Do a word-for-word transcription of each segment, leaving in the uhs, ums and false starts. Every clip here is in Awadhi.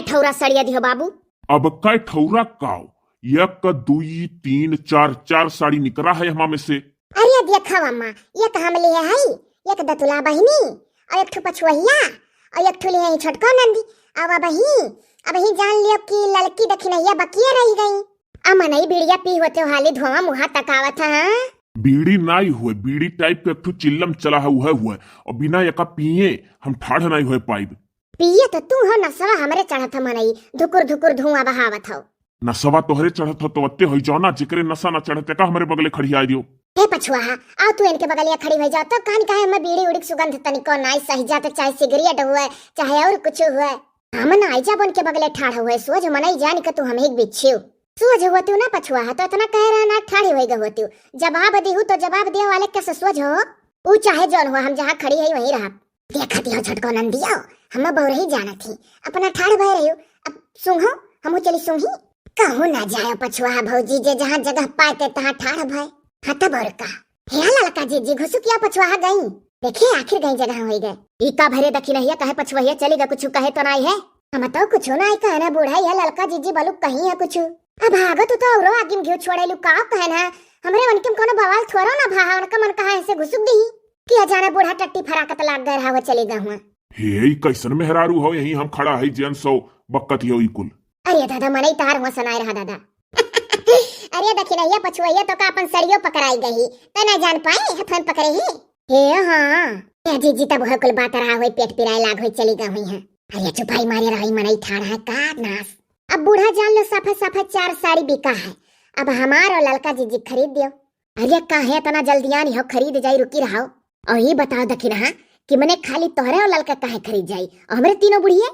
ठौरा सड़िया दिहो बाबू। अब कै ठौरा काव? एक, दुई, तीन, चार, चार साड़ी निकरा है हमा में से। अरे देखा अम्मा, एक हम लिए हई, एक दतुला बहिनी, और एक ठो पछुआहिया, और एक ठो लिए हई छोटका नंदी। अब अबही, अबही जान लियो कि ललकी दखिनहिया बकिया रही गई। अम्मा नहीं बीड़िया पी होते हो हाली धुआं मुहा तक आवत है, हाँ? बीड़ी नाई हुए, बीड़ी टाइप के एक ठो चिल्लम चला है, उहे हुए। और बिना एका पिए हम ठाढ़ नाई हुए पाइब। पिए तो तू हो, नसवा हमरे चढ़त ह मनई, धुकुर धुकुर धुआं बहावत हो। नसवा तोहरे चढ़त हो तो अत्ते होई जाओ ना, जेकरे नसा ना चढ़त का हमरे बगले खड़िया दियो। हे पछुआ, आओ तू इनके बगलिया खड़ी हो जाओ, तब कहानी काहे हमें बीड़ी उड़ी के सुगंध तनिको नाई सही जात, चाहे सिगरेट हुए, चाहे और कुछ हुए। हम ना आई जाब उनके बगले ठाढ़ हुए, सोझ मनई जान के तू हम ही बिच्छियो। सोझ हुआ तू ना पछुआ, तो इतना कह रहा ना ठाढ़ी होई गई होती। जवाब दिहू तो जवाब दिया वाले कैसे सोझ हो? ऊ चाहे जौन हो, हम जहाँ खड़ी है वहीं रहा। देखत हो छोटको नंदियो, हम बहुरही जानत ही, अपना ठाढ़ भय रहियो। अब सूंघो, हमहू चली सूंघी। कहूँ ना जायो पछुआ भौजी, जे जहाँ जगह पाए ते तहाँ ठाढ़ भय। हाँ तब और का। हे ललका जीजी घुसुकिया पछुआ गई। देखिए आखिर गई जगह होई गए। ई का भरे दखिनहिया कहे पछुआ चली गए, कुछ कहे तो नाई है। हम तो कुछ नाई कहे ना बूढ़ा, यह ललका जीजी बलुक कहीं है कुछ। अब भागो तू तो औरो आगे में घिउ छोड़ेलू, का कहे ना। हमरे उनके में कोनो बवाल थोड़ो ना भाहा, उनका मन कहा ऐसे घुसुक दी। किया जाने बूढ़ा टट्टी फराकत लाग गए रहा, वो चले गए हुआ। हे, ई कैसन मेहरारू हो, यहीं हम खड़ा है जेन सो बक्कत हो ई कुल। अरे दादा, मनई तार हुआ सुनाए रहा दादा। अरे दखिनहिया पछुआइया तो का अपन सड़ियो पकड़ाई गई, तो ना जान पाए हथन पकड़े ही। हे हाँ, ए जीजी तब वह कुल बात रहा होई, पेट पिराए लाग होई, चली गई हुई है। अरे चुपाई मारे रही, मनई ठाड़ है का नास। अब बूढ़ा जान लो, सफा सफा चार साड़ी बिका है। अब हमार और ललका जीजी खरीद दियो। अरे काहे इतना जल्दियानी हो, खरीद जाई, रुकी रहो। और ये बताओ दखिनहा कि मने खाली तोहरे और ललका काहे खरीद जाई और हमरे तीनों बुढ़िए?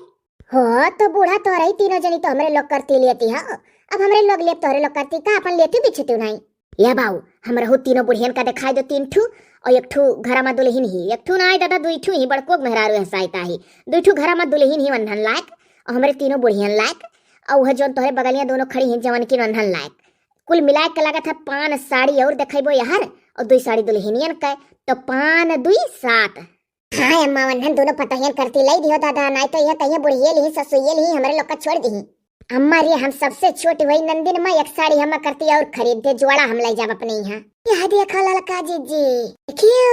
हो तो बूढ़ा तोहरे ही तीनों जनी तो हमरे लोग करती लेती हो, अब हमरे लोग लेब तोहरे लोग करती का, अपन लेती बिछती नहीं। या बाऊ, हम रहू तीनों बुढ़ियन का दिखाई दो तीन ठू, और एक ठू घरा में दुल्हन ही, एक ठू ना आए दादा, दुई ठू ही बड़कोक मेहरारू है साइत आही, दुई ठू घरा में दुल्हन ही वन्हन लायक, और हमरे तीनों बुढ़ियन लायक, और वह जौन तोहरे बगलियां दोनों खड़ी हैं जवन की वन्हन लायक। कुल मिलाए के लागत है पान साड़ी और देखैबो यार, और दुई साड़ी दुल्हनियन के, तो पान दुई सात। हाँ अम्मा, वन्हन दोनों पतहियन करती लई दियो दादा, नाई तो यह कहिए बुढ़िए लिही, ससुइये लिही, हमरे लोग का छोड़ दिही। अम्मा रे, हम सबसे छोट वही नंदिन में एक साड़ी हम करती और खरीद दे, जोड़ा हम ले जाब अपने यहाँ। यह देखो ललका जीजी, देखियो।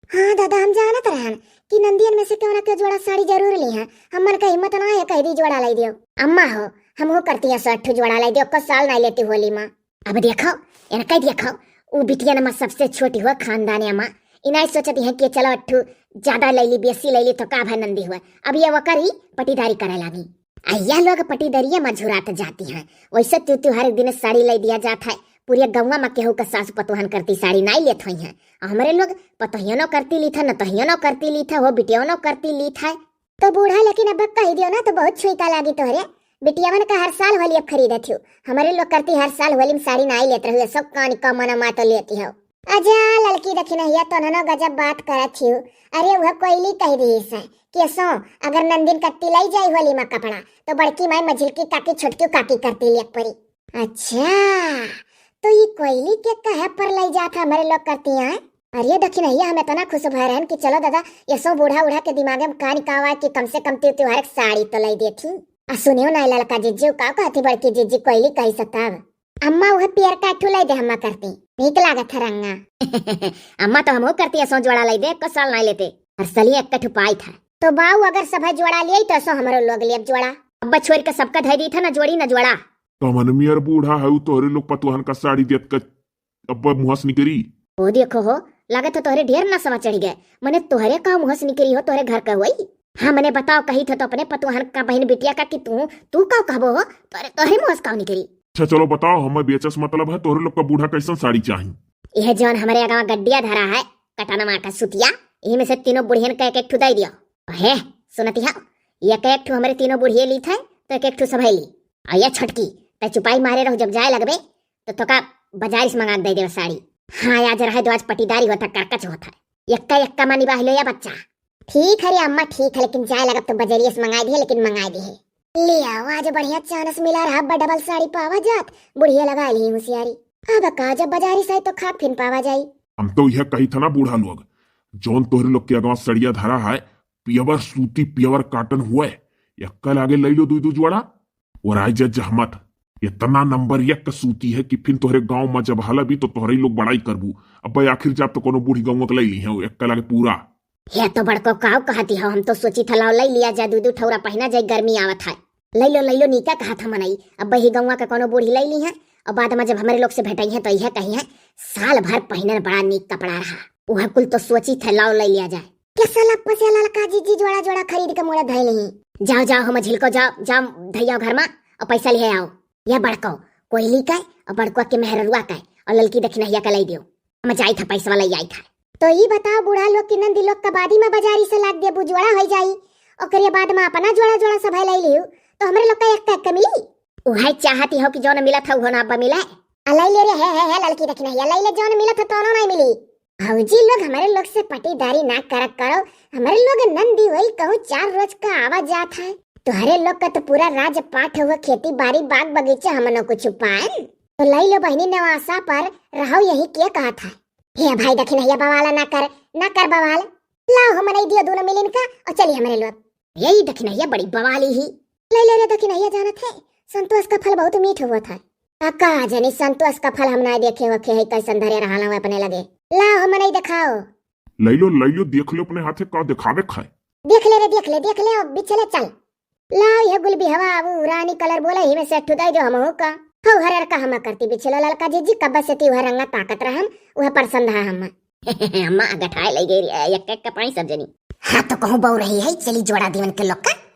हाँ दादा, हम जानत रहन कि नंदियन में से केहू ना केहू जोड़ा साड़ी जरूर ली है। हमन का हिम्मत ना है, कह दी जोड़ा लाई दियो। अम्मा हो, हमहू करती है सौ अट्ठू जोड़ा लाई दियो, को साल नहीं लेती होली माँ। अब देखो, इनका देखो, उ बिटियन में सबसे छोटी हुआ खानदान है माँ। इनाई सोचती है कि चलो अट्ठू ज्यादा ले ली, बेसी ले ली तो का भाई नंदी हुआ। अब ये वकर ही पटीदारी करे लागी। आ यह लोग पटीदरिये में झुरात जाती हैं। वैसे तू त्योहार के दिन साड़ी ले दिया जात है, पूरे गौवा में केहू का सास पतोहन करती साड़ी नाई लेत होई हैं। आ हमरे लोग पतोहियनो करती लीत है, नतोहियनो करती लीत है, हो बिटियनो करती लीत है। तो बूढ़ा लेकिन अब कह दियो ना तो बहुत छुईता लागी तोहरे। बिटियावन का हर साल होली अब खरीदत हो, हमरे लोग करती हर साल होली में साड़ी नाई लेत रहुए, सब कान का मना मा तो लेती हो। अजा ललकी दखिनहिया तो ननो गजब बात करत छियो। अरे वह कोयली कह रही से कि सो अगर नंदिन कत्ती लाई जाई होली में कपड़ा तो बड़की माई मझिलकी काकी छोटकी काकी करती लेक परी। अच्छा, तो ई कोयली के कहे पर लाई जात है हमरे लोग करती हैं? अरे दखिनहिया हम इतना खुश भय रहन कि चलो दादा, ये सो बूढ़ा उढ़ा के दिमागे में कान का आवा कि कम से कम त्योहार के साड़ी तो लाई देती। आ सुनियो ना ललका जिज्जी का कहती बड़की जिज्जी कोयली कही सताब। अम्मा वह पियर का ठू लाई दे, अम्मा करती। नीक लागत है रंगा। अम्मा तो हमहू करती, असो जोड़ा लाई दे, एको साल नाई लेते। हर सलिए एक ठू पाई था। तो बाऊ अगर सभा जोड़ा लियाई तो असो हमरो लोग लेब जोड़ा। अब्बा छोड़ के सबका धई दी था ना जोड़ी ना जोड़ा। कमन मियर बूढ़ा है उ तोहरे लोग पतुहन का साड़ी देत का अब्बा मुहस निकरी। ओ देखो हो, लागत है तोहरे ढेर नसवा चढ़ गए। मने तोहरे का मुहस निकरी हो, तोहरे घर का होई? हाँ मने बताओ, कही थे तो अपने पतुहन का बहन बिटिया का कि तू, तू का कहबो हो? तोहरे, तोहरे मुहस का निकरी? अच्छा चलो बताओ, हमें बेचस मतलब है, तोहरे लोग का बूढ़ा कैसन साड़ी चाही? यह जौन हमरे अगवा गड्डिया धरा है, कटनमा का सुतिया, यही में से तीनों बुढ़ियन का एक एक ठू दे दियो। हे, सुनती हो, एक एक ठू हमरे तीनों बुढ़िये ली थे, तो एक एक ठू सभे ली। और ये छोटकी, तै चुपाई मारे रहो, जब जाए लगबे, तो तोका बाजारी से मंगा के दे देवे साड़ी। हाँ, आज रहे दो, आज पटीदारी होता, करकच होता। यक्का यक्का मानी बाहिलो या बच्चा। ठीक है रे अम्मा, ठीक है, लेकिन जाए लगब तो बजरिया से मंगाई दिए, लेकिन मंगाई दिए। ले आओ, आज बढ़िया चानस मिला रहा, बा डबल साड़ी पावा जात, बुढ़िया लगा ली होशियारी। अब का, जब बाजारी से तो खा फिन पावा जाई। हम तो यह कही था ना बूढ़ा लोग, जौन तोहरे लोग के अगवा सड़िया धरा है, पियवर सूती पियवर काटन हुए, एक्का लागे लइ लो दुइ दु जोड़ा। और आई जा जहमत, इतना नंबर एक का सूती है कि फिर तोहरे गांव में जब हलबी तो तोहरे लोग बड़ाई करबू। अब्बे आखिर जाब तो कोनो बूढ़ी गौवा के लइ ली है, एक्का लागे पूरा। हे तो बड़को काव कहती हो, हम तो सोची था लाओ लइ लिया जा, दुइ दु ठौरा पहिना जाए, गर्मी आवत है। लइ लो, लइ लो, नीका कहत ह मनई। अब्बे ही गौवा के कोनो बूढ़ी लइ ली है और बाद में जब हमरे लोग से भेटई है तो यह कही है, "साल भर पहिनल बड़ा नीक कपड़ा रहा।" उहे कुल तो सोची थे लाओ लइ लिया जाए। के साला पसे ललका जीजी जोड़ा जोड़ा खरीद के मोड़ा धइल ही। जाओ, जाओ, हम झिलको जाओ, जाओ धइया घर में और पैसा लिहे आओ। या बड़को, कोयली का और बड़कुआ के मेहररुआ का और ललकी दखिनहिया का लइ दियो। हम जाई था पैसा लइ आई था। तो ई बताओ बूढ़ा लोग कि नंदी लोग का बादी में बाजारी से लाग देबू, जोड़ा होइ जाई, ओकरे बाद में अपना जोड़ा जोड़ा सब है लइ लियो, तो हमरे लोग का एक का एक का मिली? उहे चाहती हो कि जौन मिलत है उहो ना अब्बा मिले। आ लइ ले रे, हे, हे, हे, ललकी दखिनहिया, लइ ले, जौन मिलत है तौनो ना मिली। भौजी लोग हमरे लोग से पटीदारी ना करक करो, हमरे लोग नंदी वही कहूँ चार रोज का आवा जात है। तोहरे लोग का तो पूरा राजपाट हुआ, खेती बाड़ी बाग बगीचा हमनो कुछ पान। तो लइ लो बहिनी नवासा पर रहो यही के कहत है। हे भाई दखिनहिया बवाला ना कर, ना कर बवाल। लाओ हम नहीं दियो दोनों मिलिन का और चली हमरे लोग। यही दखिनहिया बड़ी बवाली ही। लइ ले रे दखिनहिया जानत है, संतोष का फल बहुत मीठ हुआ था। आ का जानी संतोष का फल हम ना देखे होखे है, कैसन धरे रहा अपने लगे। लाओ हम नहीं देखाओ। लइ लो, लइ लो, देख लो अपने हाथे का देखावे खाए। देख ले रे, देख ले, देख ले, अब बिछले चल। लाओ यह गुलबिहवा, वो रानी कलर बोला ही में से ठुदाई दो हमहू का। हौ हरर का हम करती बिछलो ललका जीजी, कब से ती वह रंगा ताकत रहम, वह पसंद है हम। अम्मा गठाए लइ गई रे, एक एक का पाई सब जनी। हाँ तो कहूँ बहू रही है, चली जोड़ा दीवन के लोग का।